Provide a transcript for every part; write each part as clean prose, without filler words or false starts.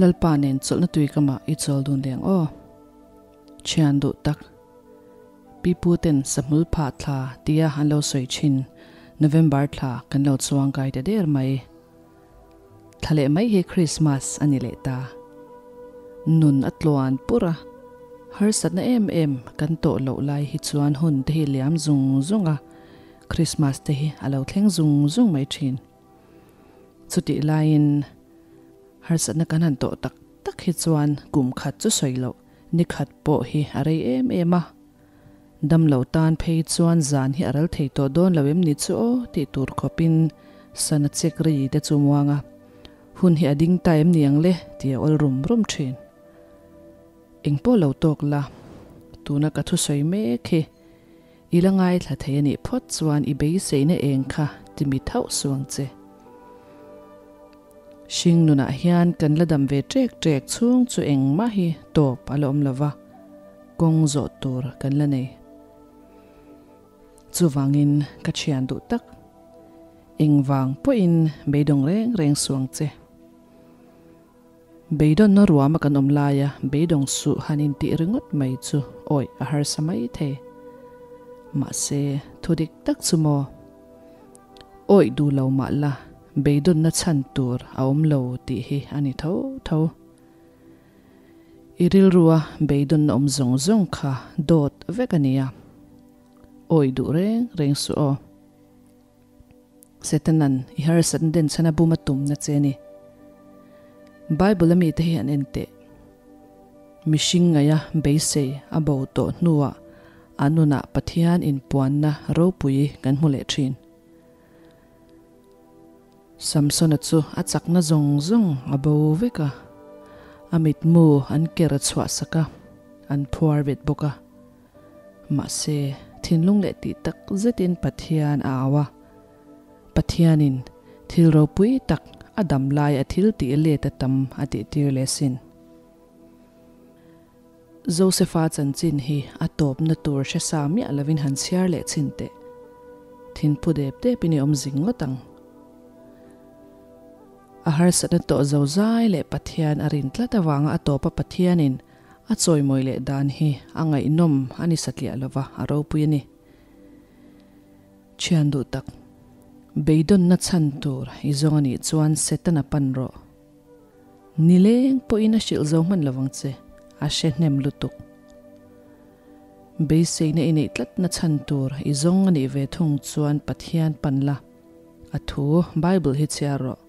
Lalpa nen chawlhna tui kamah i chawl dun leng aw. Thian duh tak. Pi pu ten sahmul phah thla tia an lo sawi thin November thla kan lo chuang kai ta der mai. Thla leh mai hi Christmas a ni leh ta. Nun a tluan pur a, harsatna em em kan tawh loh lai hi chuan hun te hi liam zung zung a, Christmas te hi a lo thleng zung zung mai thin. Chutih laiin harsatna kan han tawh tak tak hi chuan kum khat chu sawi loh ni khat pawh hi a rei em em a. Damlo tan phei chuan zan hi a ral thei tawh dawn lo em ni chu aw tih tur khawpin sana chek ri te chu muang a, hun hi a ding ta em ni ang le tih a awl rum rum thin. Engpawh lo tawk la, tuna ka thusawi mek hi I la ngaithla thei a nih phawt chuan i beiseina eng kha ti mi thauh suang che. Hring nunah hian kan la dam ve ṭek ṭek chhung chu engmah hi tawp a la awm lo va, kawng zawh tur kan la nei. Chuvangin ka thian duh tak, engvang pawhin beidawng reng reng suang che. Beidawnna ruama kan awm laia beidawng suh han intih ringawt mai chu awih a harsa mai thei. Mahse, thu dik tak chu maw? Awih duh lo mah la, beidawnna chhan tur a awm lo tih hi a ni tho tho. I rilrua beidawnna awm zawng zawng kha dawt vek a nia. Awih duh reng reng suh aw. Setanan i harsatna den chhan a bum a tumna che a ni. Bible a mite hi an en teh. Mihring ngaia beisei a bo tawh hnuah a nunah Pathian inpuanna ropui kan hmu leh thin. Samsona chu a chakna zawng zawng a bo vek a, a mitmu an ker a chhuahsak a, an phuar vet bawk a. Mahse, thinlung leh tih tak zetin Pathian a au a. Pathianin thil ropui tak a dam lai a thil tih let a tam a tihtir leh sin. Josefa chanchin hi a tawpna tur hre sa miah lovin han chhiar leh chhin teh. Thinphu dep depin i awm zing ngawt ang. A harsatna tawh zozai leh Pathian a rin tlat avanga a tawpa Pathianin A chawimawi leh dan hi a ngaihnawm a ni satliah lova, a ropui a ni. Thian duh tak, beidawnna chhan tur i zawng a nih chuan Setana pan rawh. Nileng pawhin a hrilh zo hman lovang che, a hre hnem lutuk. Beiseina i neih tlatna chhan tur i zawng a nih ve thung chuan Pathian pan la, a thu Bible hi chhiar rawh.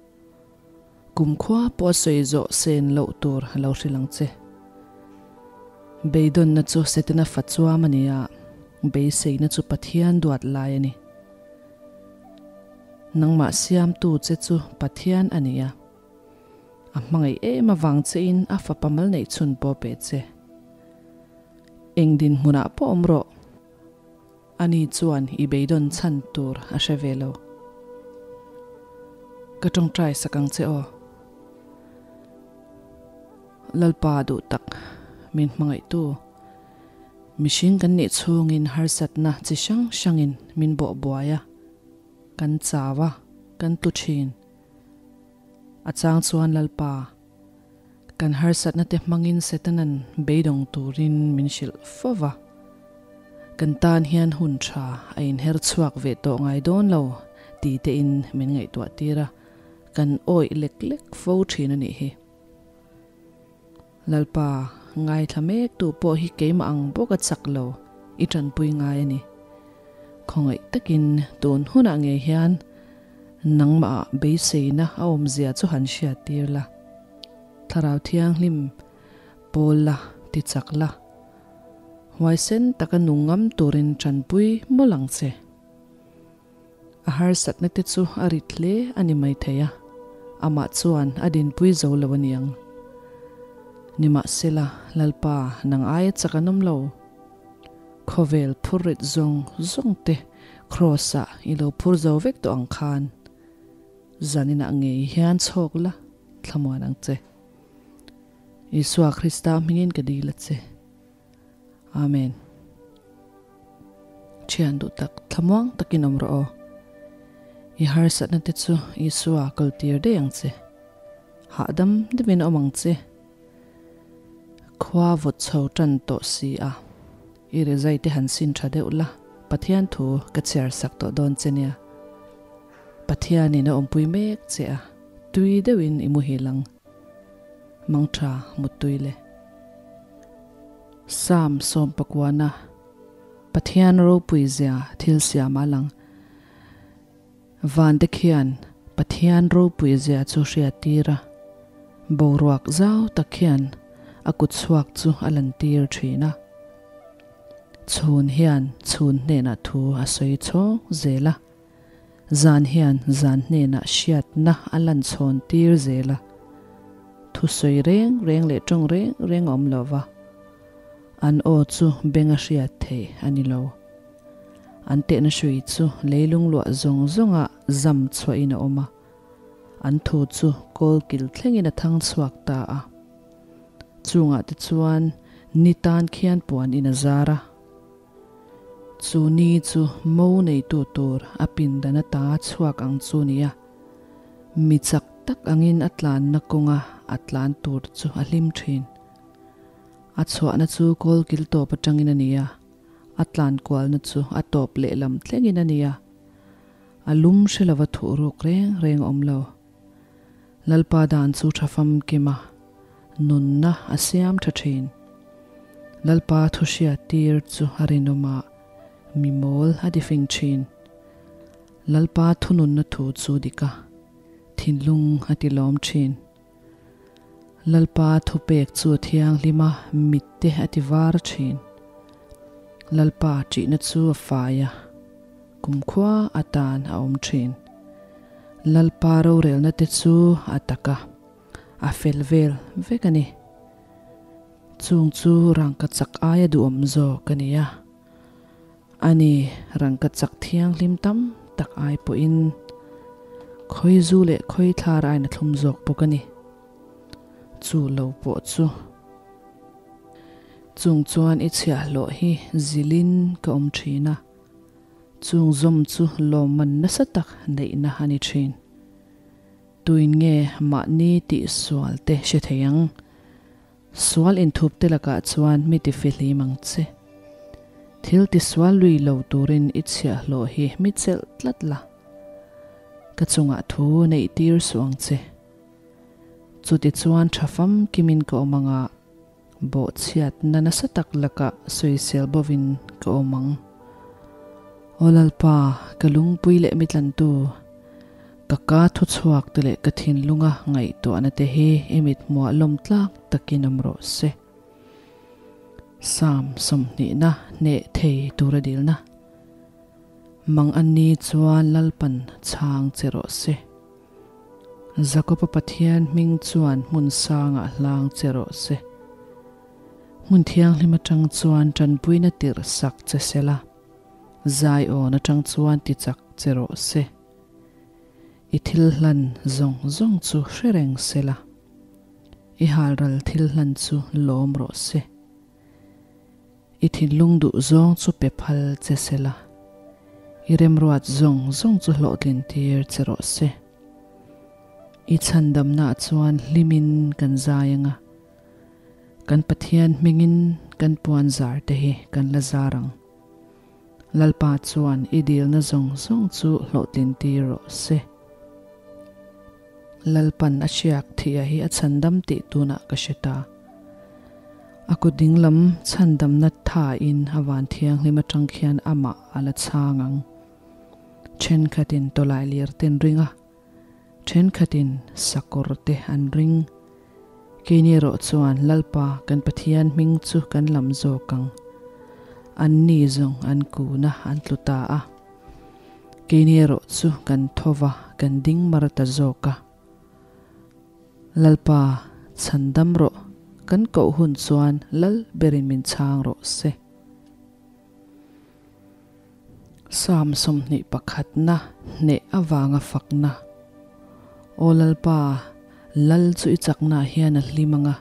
Kumkhua pawh a sawi zawh sen loh tur a lo hrilh ang che. Beidawnna chu Setana fa chuam a ni a, beiseina chu Pathian duat lai a ni. Nangmah siamtu che chu Pathian a ni a, a hmangaih em avang chein a fapa mal neih chhun pawh pe che. Eng dinhmunah pawh awm rawh. Ani chuan i beidawn chhan tur a hre ve lo. Ka tawngtai sak ang che aw. Lalpa duh tak, min hmangaihtu. Mihring kan nih chhungin harsatna chi hrang hrangin min bawh buai a, kan chau a, kan tlu thin. A chang chuan Lalpa, Kan harsatna te hmangin Setanan beidawng turin min hrilh fo va. Kan tan hian hun tha a inher chhuak ve tawh ngai dawn lo ti tein min ngaihtuah tir a, kan awih lek lek fo thin a nih hi. Lalpa, ngaithla mek tu pawh hi keimah ang bawk a chak lo, i tanpui ngai a ni. Khawngaih takin tun hunah ngei hian Nangmah beiseina a awmzia chu han hriat tir la, Thlarau Thianghlim pawl la, ti chak la, huaisen taka nung ngam turin tanpui mawlh ang che. A harsatna te chu a rit hle a ni maithei a, amah chuan a dinpui zo lo a niang. Nimahsela, Lalpa, nang aia chak an awm lo. Khawvel phur rit zawng zawng te Kraws ah i lo phur zo vek tawh ang khan zaninah ngei hian chhawk la thlamuan ang che. Isua Krista hmingin ka dil a che. Amen. Thian duh tak thlamuang takin awm rawh aw. I harsatna te chu Isua kaltir daih ang che. Hahdam deuhin awm ang che. Khua vawt chho tan tawh si a, i rizai te han sin tha deuh la, Pathian thu ka chhiar sak tawh dawn che nia. Pathianin a awmpui mek che a, tui deuhin i muhil ang. Mangtha muttui le. Psalm sawmpakuana Pathian ropui zia thil siam a lang. Vante khian Pathian ropui zia chu hriat tir a, boruak zau tak khian a kut chhuak chu a lan tir thin a. Chhun hian chhun hnenah thu a sawi chhawng zel a, zan hian zan hnenah hriatna a lan chhawn tir zel a. Thusawi reng reng leh tawng reng reng a awm lo va, an aw chu beng a hriat theih a ni lo. An tehna hrui chu leilung luah zawng zawngah zam chhuahin a awm a, an thu chu kawlkil thlengin a thang chhuak ta a. Chungah te chuan ni tan khian puan in a zar a. Chu ni chu mo neitu tur a pindan ata chhuak ang chu ni a, mi chak tak angin a tlanna kawnga a tlan tur chu a hlim thin. A chhuahna chu kawlkil tawp atangin a ni a. A tlan kualna chu a tawp lehlam thlengin a ni a, a lum hre lova thuh ruk reng reng a awm lo. Lalpa dan chu tha famkim a, nunna a siam tha thin. Lalpa thu hriat tir chu a rinawm a, mi mawl a difing thin. Lalpa thununna thu chu dik a, thinlung a tilawm thin. Lalpa thupek chu a thianghlim a, mitte a ti var thin. Lalpa ṭihna chu a fai a, kumkhua atan a awm thin. Lalpa rorelna te chu a tak a, a fel vel vek a ni. Chung chu rangka chak aia duhawm zawk a ni a. A ni, rangka chak thianghlim tam tak ai pawhin khawi zu leh khawi thlar aiin a thlum zawk bawk a ni. Chu lo pawh chu chung chuan i chhiahhlawh hi zilin ka awm thin a, chung zawm chu lawmman nasa tak neihna a ni thin. Tuin nge mahni tihsual te hre thei ang? Sual inthup te lakah chuan mi ti fihlim ang che. Thil ti sual lui lo turin i chhiahhlawh hi mi chelh tlat la. Ka chungah thu neih tir suh ang che. Chuti chuan tha famkimin ka awm anga bawhchhiatna nasa tak lakah sawisel bovin ka awm ang. Aw Lalpa, ka lungpui leh mi tlantu. Ka ka thuchhuak te leh ka thinlunga ngaihtuahna te hi i mithmuah lawm tlak takin awm rawh se. Psalm sawmhnihna hneh thei tura dilna. Mang an ni chuan Lalpan chhang che rawh se. Jakoba Pathian hming chuan hmun sangah hlang che rawh se. Hmun thianghlim atang chuan tanpuina tirh sak che sela, zaiawn atang chuan ti chak che rawh se. I thil hlan zawng zawng chu hre reng se la, i halral thil hlan chu lawm rawh se. I thinlung duh zawng chu pe phal che se la, i remruat zawng zawng chu hlawhtlin tir che rawh se. I chhandamnaah chuan hlimin kan zai ang a, kan Pathian hmingin kan puan zar te hi kan la zar ang. Lalpa chuan i dilna zawng zawng chu hlawhtlin tir rawh se. Lalpan a hriak thih a hi a chhandam tih tunah ka hre ta. A kut dinglam chhandamna thain a van thianghlim atang khian amah a la chhang ang. Thenkhatin tawlai lir ten ring a, thenkhatin sakawr te an ring. Keini erawh chuan Lalpa kan Pathian hming chu kan lam zawk ang. Anni zawng an kun a, an tlu ta a. Keini erawh chu kan tho va, kan ding mar ta zawk a. Lalpa, chhandam rawh, kan koh hun chuan Lal berin min chhang rawh se. Psalm 21na hneh avanga fakna. Aw Lalpa, Lal chu i chaknaah hian a hlim ang a,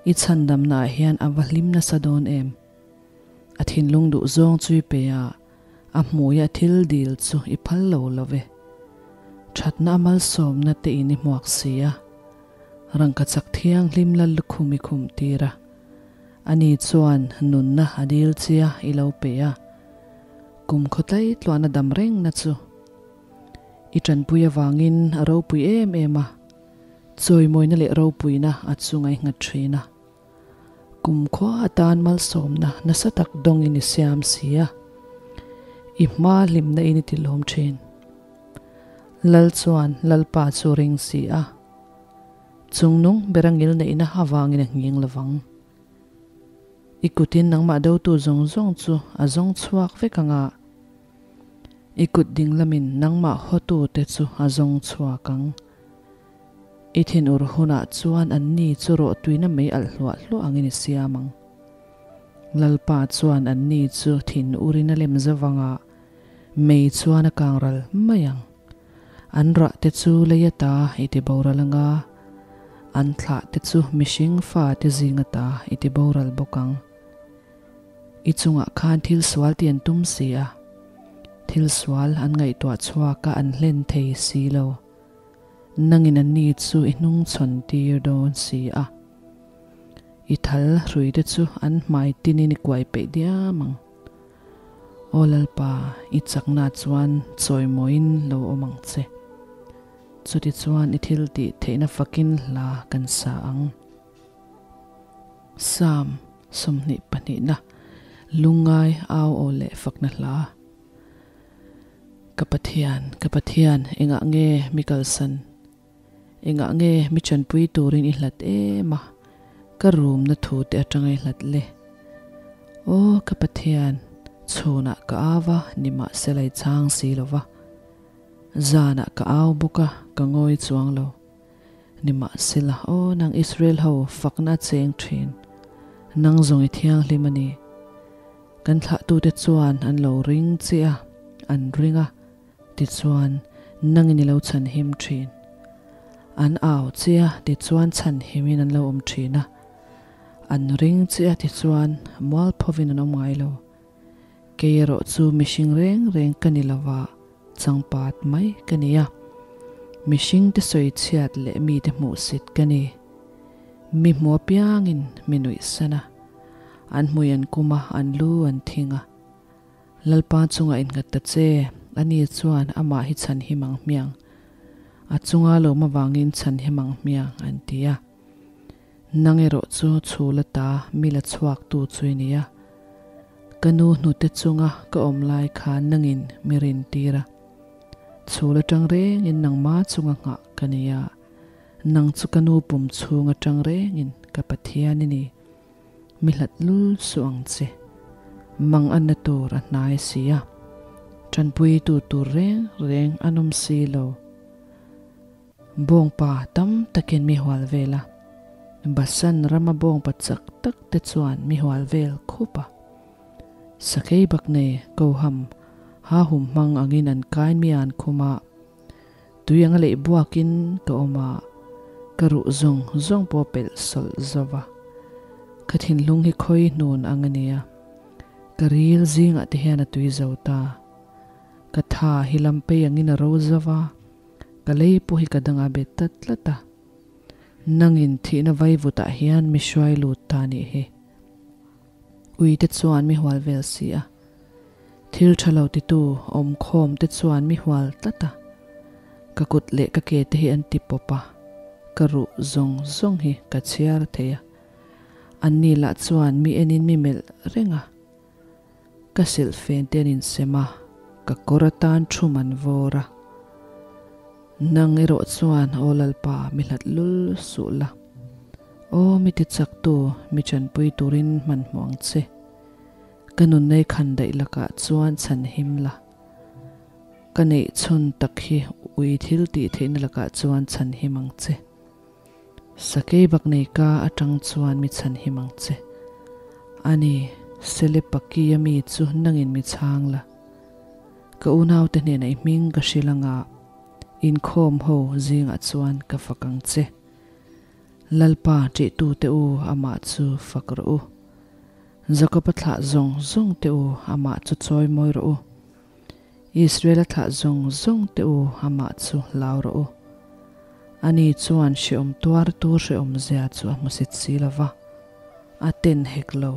i chhandamnaah hian a va hlim nasa dawn em? A thinlung duh zawng chu i pe a, a hmuia thil dil chu i phal lo lo ve. Thatna a malsawmna te in i hmuak si a. Rangkachak thianghlim lal lukhum i khum tir a. Ani chuan nunna a dil che a, i lo pe a. Kum khawtlai tluahna dam rengna chu i tanpui avangin a ropui em em a, chawimawina leh ropuina a chunga i nghat thin a. Kum khua atan malsawmna nasa tak dawngin i siam si a, i hma hlimna in i tilawm thin. Lal chuan Lalpa chu ring si a, chungnung ber a ngil neihna avangin a nghing lovang. I kutin nangmah dotu zawng zawng chu a zawng chhuak vek ang a, i kut dinglamin nangmah hawtute chu a zawng chhuak ang. I thinur hunah chuan anni chu rawhtuina mei alh hluah hluah angin i siam ang. Lalpa chuan anni chu thinur in a lem zavanga mei chuan a kangral mai ang. An rah te chu lei ata i ti boral anga, an thlah te chu mihring fa te zing ata i ti boral bawk ang. I chungah khan thil sual ti an tum si a, thil sual an ngaihtuah chhuak a an hlen thei si lo. Nangin anni chu i hnungchhawn tir dawn si a. I thal hruite chu an hmai tinin i kuai peih diam ang. Aw Lalpa, i chakna chuan chawimawiin lo awm ang che. Chutichuan i thil tih theihna fakin hla kan sa ang. Psalm 22na Lungngai au aw leh fakna hla. Ka Pathian, ka Pathian, engah nge mi kalsan? Engah nge mi chanpui turin i hlat em a, ka rumna thu te atanga i hlat le? Aw, ka Pathian, chhunah ka au a, nimahsela i chhang si lo va. Zanah ka au bawk a, ka ngawi chuang lo. Nimahsela, aw, nang Israel ho, fakna a cheng thin. Nang zawng i thianghlim a ni. Kan thlahtute chuan an lo ring che a, an ring a, tichuan nangin i lo chhanhim thin. An au che a, tichuan chhanhimin an lo awm thin a. An ring che a, tichuan mualphovin an awm ngai lo. Kei erawh chu mihring reng reng ka ni lova, changpat mai ka ni a. Mihringte sawi chhiat leh mite hmuhsit ka ni. Mi hmu apiangin mi nuihsan a, an hmui an kum a, an lu an thing a. Lalpa chungah innghat ta che, ani chuan amah hi chhan him ang hmiang, a chunga lawm avangin chhan him ang hmiang, an ti a. Nang erawh chu chhul ata mi la chhuaktu chu i ni a. Ka nu hnute chunga ka awm lai khan nangin mi rintir a. Chhul atang rengin nangma chunga nghah ka ni a. Nang chu ka nu pum chhung atang rengin ka Pathian i ni. Mi hlat lul suh ang che. Mang anna tur a hnai si a. Tanpuitu tur reng reng an awm si lo. Bawngpa tam takin mi hual vel a. Basan rama bawngpa chak tak te chuan mi hual vel khup a. Sakei bak nei koham ha hum hmang angin an kain mi an khum a. Tui anga leih buakin ka awm a, ka ruh zawng zawng pawh a pelh sawlh zo va. Ka thinlung hi khawi hnun ang a nia. Ka ril zingah te hian a tui zo ta. Ka tha hi lam pei angin a ro zo va, ka lei pawh hi ka dangah bet tlat tlat a. Nangin thihna vaivutah hian mi hruai lut ta nih hi. Ui te chuan mi hual vel si a. Thil tha lo titu awm khawm te chuan mi hual tlat a. Ka kut leh ka ke te hi an ti pawp a, ka ruh zawng zawng hi ka chhiar thei a. Anni lah chuan mi enin mi melh reng a. Ka silhfen te an insem a, ka kawr atan thum an vawr a. Nang erawh chuan aw Lalpa mi hlat lul suh la. Aw mi tichaktu, mi chanpui turin hmanhmawh ang che. Ka nunnei khan daih lakah chuan chhan him la. Ka neih chhun tak hi ui thil tih theihna lakah chuan chhan him ang che. Sakei bak nei ka atang chuan mi chhan him ang che. Ani, Sele Paki a mi chu nangin mi chhang la. Ka unaute hnenah i hming ka hrilh anga inkhawm ho zingah chuan ka fak ang che. Lalpa ṭihtute u amah chu fak rawh u. Jakob-a thlah zawng zawng te u amah chu chawi mawi rawh u. Israel-a thlah zawng zawng te u amah chu hlau rawh u. Ani chuan hrehawm tuartu hrehawm zia chu a hmusit si lo va, a ten hek lo,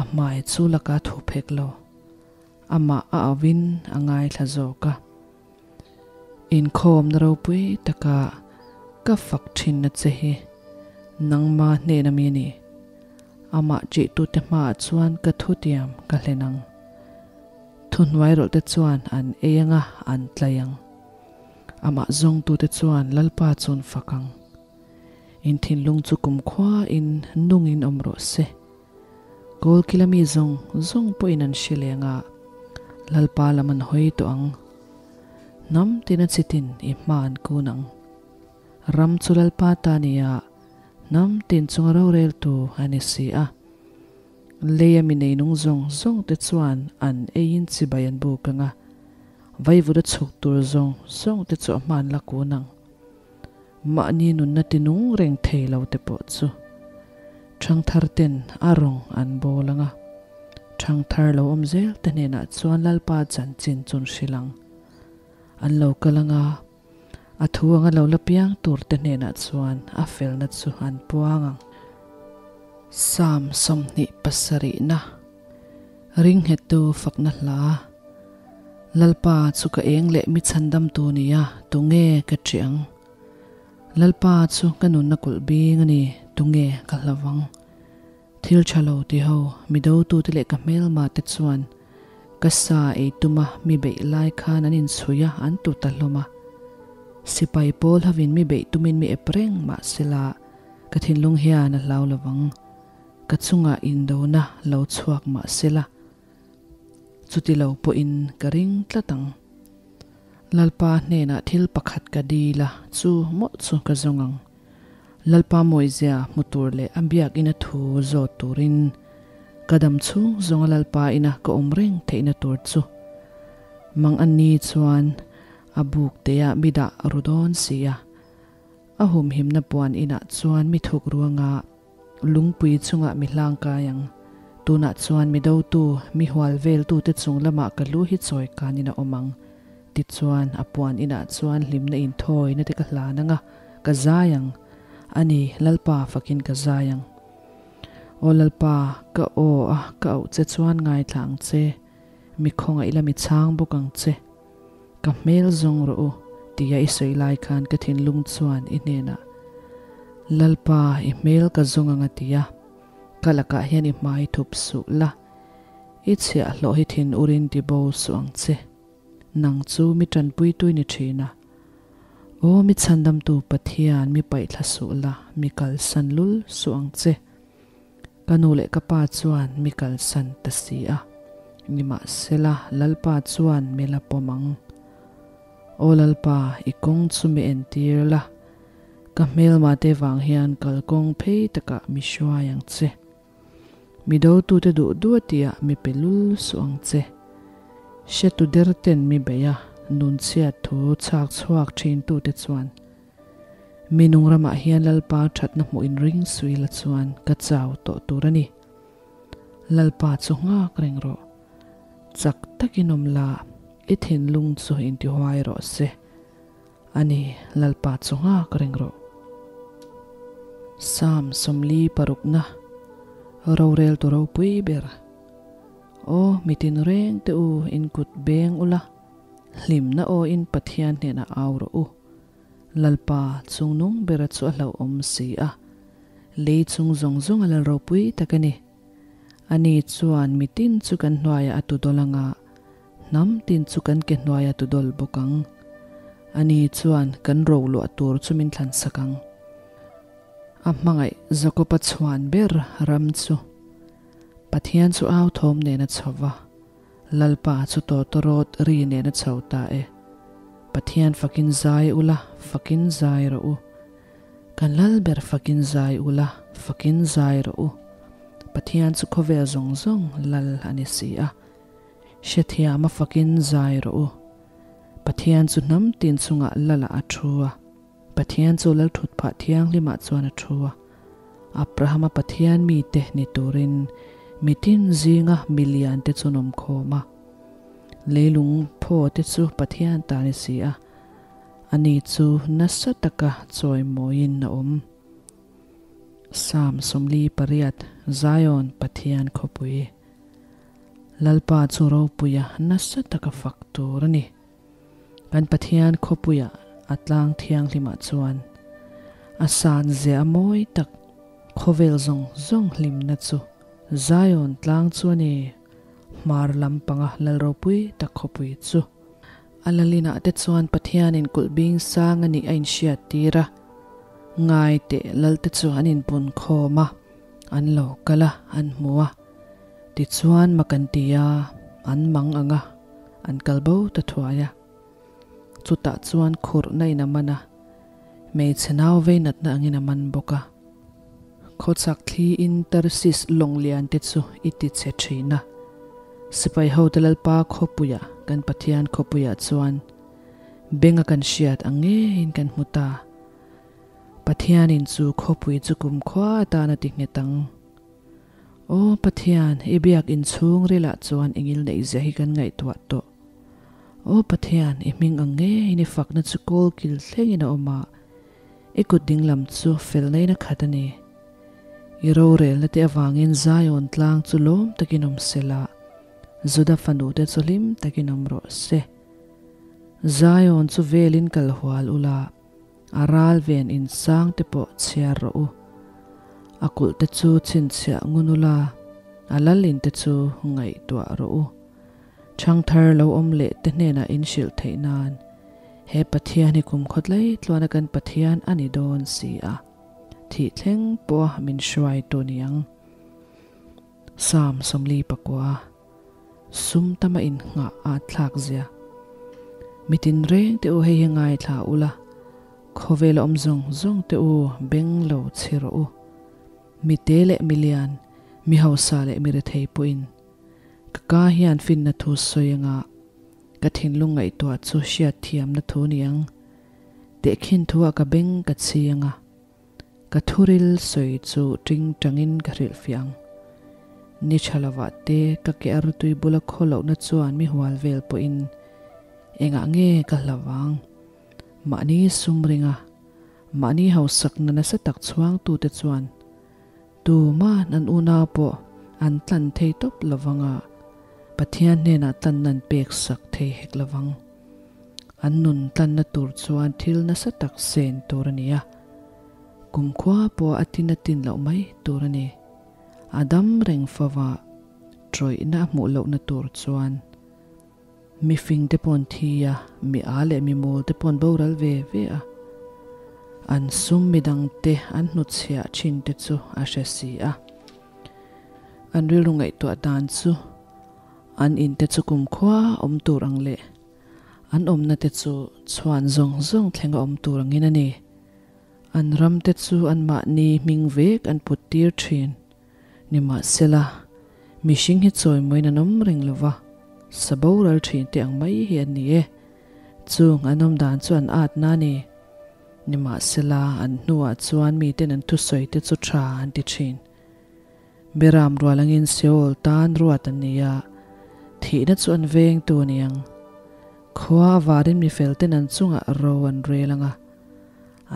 a hmai chu laka thup hek lo. Amah a auhin a ngaithla zawk a. Inkhawmna ropui taka ka fak thinna che hi nangma hnena mi ni. Amah ṭihtute hmaah chuan ka thutiam ka hlen ang. Thuhnuairawlhte chuan an ei anga an tlai ang. Amah zawngtute chuan Lalpa chu an fak ang. In thinlung chu kumkhuain nungin awm rawh se. Kawlkila mi zawng zawng pawhin an hre leng a, Lalpa lam an hawi tawh ang. Hnam tina chitin i hma an kun ang. Ram chu Lalpa ta ni a, hnam tin chunga roreltu a ni si a. Leia mi neinung zawng zawngte chuan an eiin chibai an buk ang a, vaivuda chhuk tur zawng zawngte chu a hman la kun ang. Mahni nunna tinung reng thei lo te pawh chu ṭhangthar ten a rawng an bawl ang a, ṭhangthar lo awm zel te hnenah chuan Lalpa chanchin chun hrilh ang. An lo kal ang a, a thu anga lo la piang tur te hnenah chuan a felna chu an puang ang. Psalm 27na Ringnghettu fakna hla. Lalpa chu ka eng leh mi chhandamtu nia, tunge ka ṭih ang? Lalpa chu ka nunna kulh bing a ni, tunge ka hlavang? Thil ṭha lo ti ho, mi dotute leh ka hmelma te chuan ka sa ei tuma mi beih lai khan an inchhui a, an tu ta hlawm a. Sipai pawl hovin mi beih tumin mi ep reng mahsela ka thinlung hian a hlau lovang. Ka chungah indona lo chhuak mahsela Chuti lo pawhin ka ring tlat ang. Lalpa hnenah thil pakhat ka dil a, chu mawlh chu ka zawng ang. Lalpa mawizia hmu tur leh a biakina thu zawt turin ka dam chhung zawnga Lalpa ina ka awm reng theihna tur chu mang an ni chuan a buk teah mi dah ru dawn si a. A humhimna puan inah chuan mi thuk ruanga Lungpui chungah mi hlang kai ang. Tunah chuan mi dotu, mi hual veltute chung lamah ka lu hi chawi kanin a awm ang. Tichuan, a puan inah chuan hlimna inthawina te ka hlan ang a, ka zai ang. A ni, Lalpa fakin ka zai ang. Aw Lalpa, ka aw a ka auh che chuan ngaithla ang che. Mi khawngaih la mi chhang bawk ang che. Ka hmel zawng rawh u, tia i sawi lai khan ka thinlung chuan i hnenah, Lalpa, i hmel ka zawng ang a ti a, ka lakah hian i hmai thup suh la, i chhiahhlawh hi thin urin ti bo suh ang che. Nang chu mi tanpuitui ni thin a. Aw mi chhandamtu Pathian, mi paihthla suh la, mi kalsan lul suh ang che. Ka nu leh ka pa chuan mi kalsan ta si a, nimahsela Lalpa chuan mi la pawm ang. Aw Lalpa, i kawng chu mi entir la, ka hmelmate vang hian kalkawng phei takah mi hruai ang che. Mi dotute duh duh a tihah mi pe lul suh ang che. Hretu derten mi bei a, nunchhiat thu chhak chhuak thintute chuan Mi nung ramah hian Lalpa thatna hmuh in ring sui la chuan ka chau tawh tur a ni. Lalpa chu nghak reng rawh. Chak takin awm la, i thinlung chu intihuai rawh se. A ni, Lalpa chu nghak reng rawh. Psalm 46 na Rorel tu ropui ber. Aw, mitin reng te u, in kut beng ula, hlimna aw in Pathian hnenah au rawh u. Lalpa chungnung bera chu a hlauhawm si a, lei chung zawng zawng a lal ropui tak a ni. Ani chuan mitin chu kan hnuaiah a tudawl ang a, hnam tin chu kan ke hnuaiah a tudawl bawk ang. Ani chuan kan roluah tur chu min thlansak ang. A hmangaih Jakoba chhuan ber ram chu Pathian chu au thawm nen a chho va. Lalpa chu tawtawrawt ri nen a chho ta e. Pathian fakin zai ula, fakin zai rawh u. Kan lal ber fakin zai ula, fakin zai rawh u. Pathian chu khawvel zawng zawng lal a ni si a. Hrethiama fakin zai rawh u. Pathian chu hnam tin chungah lalah a thu a. Pathian chu lal thut phah thianghlimah chuan a thu a. Abrahama Pathian mite ni turin mitin zinga milian te chu an awm khawm a. Leilung phaw te chu Pathian ta ni si a. Ani chu nasa taka chawimawiin a awm. Psalm 48 Zion Pathian khawpui Lalpa chu ropuia nasa taka fak tur a ni. Kan Pathian khawpuia a tlang thianghlimah chuan a san zia a mawi tak khawvel zawng zawng hlimna chu Zion tlang chu a ni. Hmar lam panga lal ropui tak khawpui chu. A lalinah te chuan Pathianin kulh bing sang a nih a inhriat tir a, ngai teh lal te chu an inpun khawm a, an lo kal a, an hmu a. Tichuan mak an ti a, an mang ang a, an kal bo ta thuai a. Chutah chuan khurhna in a man a, hmeichhe nau vei natna angin a man bawk a. Khawchhak thli in Tarsis lawng lian te chu i ti chhe thin a. Sipai hote Lalpa khawpuia kan Pathian khawpuiah chuan benga kan hriat ang ngeiin kan hmu ta. Pathianin chu khawpui chu kumkhua atan a ti nghet ang. Aw Pathian, i biak inchhung rilah chuan engil neih zia hi kan ngaihtuah tawh. Aw Pathian, i hming ang ngeiin i fakna chu kawl kil thlengin a awm a, i kut dinglam chu fel naiin a khat a ni. I rorelna te avangin Zion tlang chu lawm takin awm se la, Juda fanute chu hlim takin awm rawh se. Zion chu velin kal hual ula, A ral ven in sang te pawh chhiar rawh u. A kulh te chu chhinchhiah ngun ula, a lal in te chu ngaihtuah rawh u. Thangthar lo awm leh te hnenah in hrilh theih nan he Pathian hi kum khawtlai tluana kan Pathian a ni dawn si a, thih thleng pawha min hruai tu niang. Psalm 49. Sum tama innghah a thlak zia. Mi tinreng te u hei hi ngaithla ula, khawvel a awm zawng zawng te u beng lo chhe rawh u. Mi te leh mi lian, mi hausa leh mi rethei pawhin ka ka hian finna thu sawi anga ka thinlung ngaihtuah chu hriat thiamna thu niang. Tehkhin thu ah ka beng ka chhi anga. Ka thuril sawi chu ṭing ṭangin ka hrilhfiah ang. Ni ṭha lovah te ka ke a rutui bula khaw lohna chuan mi hual vel pawhin engah nge ka hlauh ang? Mahni sum ringa mahni hausakna nasa tak chhuangtute chuan tuma'n an unau pawh an tlan thei tawp lovang a, Pathian hnenah tlanna an peksak thei hek lovang. An nun tlanna tur chuan thil nasa tak sen tur a ni a, kumkhua pawh a tin a tin loh mai tur a ni. A dam reng fova tawihna a hmuh lohna tur chuan mi fing te paw'n thi a, mi a leh mi mawl te paw'n boral ve ve a. An sum midang te an hnutchhiah thin te chu a hre si a. An rilru ngaihtuah dan chu an in te chu kumkhua awm tur ang leh an awmna te chu chhuan zawng zawng thleng a awm tur angin a ni. An ram te chu anmahni hming vek an put tir thin. Nimahsela, mihring hi chawimawiin an awm reng lo va, sa boral thin te ang mai hi an ni e. Chung an awm dan chu an atna a ni. Nimahsela, an hnuah chuan miten an thusawi te chu tha an ti thin. Beram rual angin Seol tan ruat an ni a, thihna chu an vengtu a ni ang. Khua a varin mi felten an chungah ro an rel ang a,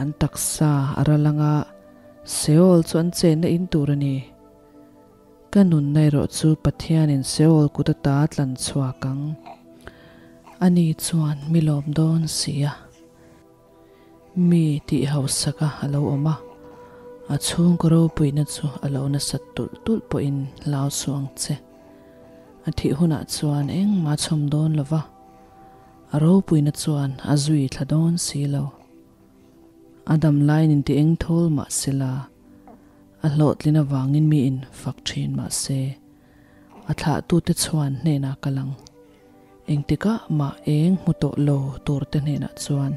an taksa a ral ang a, Seol chu an chenna in tur a ni. Ka nunna erawh chu Pathianin Seol kut ata tlan chhuak ang. Ani chuan mi lawm dawn si a. Mi tih hausak a a lo awm a, a chhungkaw ropuina chu a lo nasat tulh tulh pawhin hlau suh ang che. A thih hunah chuan engmah a chhawm dawn lo va, a ropuina chuan a zui thla dawn si lo. A dam laiin inti eng thawl mah se la, a hlawhtlin avangin miin fak thin mah se, a thlahtute chuan hnenah kal ang. Engtikah mah eng hmu tawh lo tur te hnenah chuan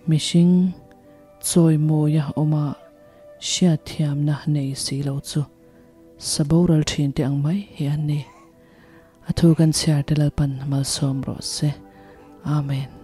mihring chawimawia awma hriatthiamna nei si lo chu sa boral thin te ang mai hi an ni. A thu kan chhiar te Lalpan malsawm rawh se. Amen.